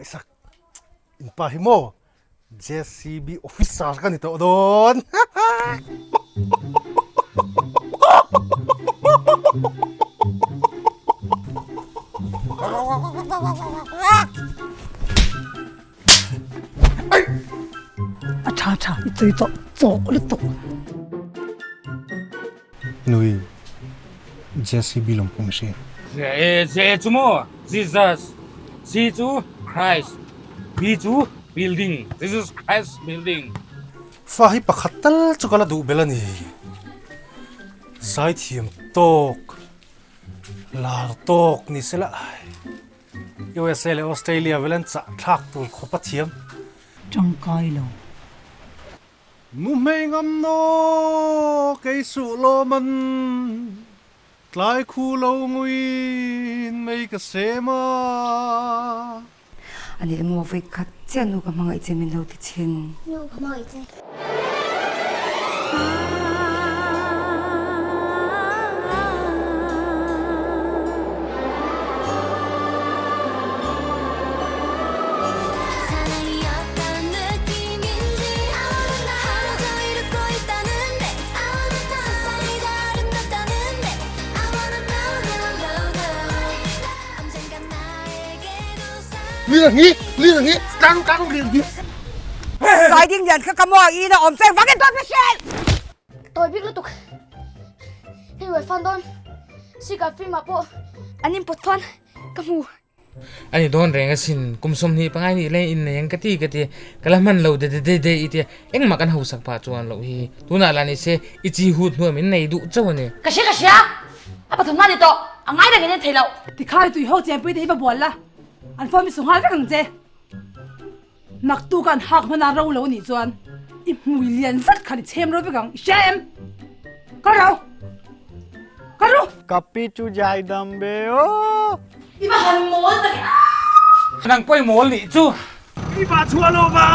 Ngaihsak, in pa hi maw JCB officer ka ni tawh dawn. A tha tha i chei tawh chawk lutuk. Nui, JCB lawm pawh mihring. J chu maw Jesus, C chu Christ, B chu building, Jesus Christ building. Fa hi pakhat tal chu ka la duh bel a ni. Zaithiam tawk, lar tawk ni sela USA leh Australia vel an chah thlak tur khawp a thiam. Tangkai lo. Nu hmei ngam naw kei suh lawm an tlai khu lo nguiin mei ka sem a. Ani emaw vawi khat chiah nu ka hmangaih che min lo ti thin. Nu ka hmangaih che. Sai ding lian kha ka maw in a awm cheng vangin dawt na hriat. Tawi bik lutuk. Hei uai fan dawn. Sika film ah pawh an inpawt chuan ka hmu. Ani dawn reng asin, kum 25 nih leng in nei ang ka ti ka ti, ka la hman lo de de de de i tia, engmah kan hausak phah chuan loh hi, tunah lah ni se i chi hut hnuai min nei duh chauh a ni. Ka hria ka hria, a pathum na ni tawh, a ngai reng in en thei loh. Tikhai tui ho chenpui te hi va bual la, an phone mi su nghal vek ang che. Naktu ka an hak hman a ro lo anih chuan i hmui lian zet khan i chhem ro vek ang, i hria em? Ka ro! Ka ro! Ka pi chu jai dam ve aw! I va han mawl tak e! Nang pawh i mawl nih chu! I va chhuah lo va!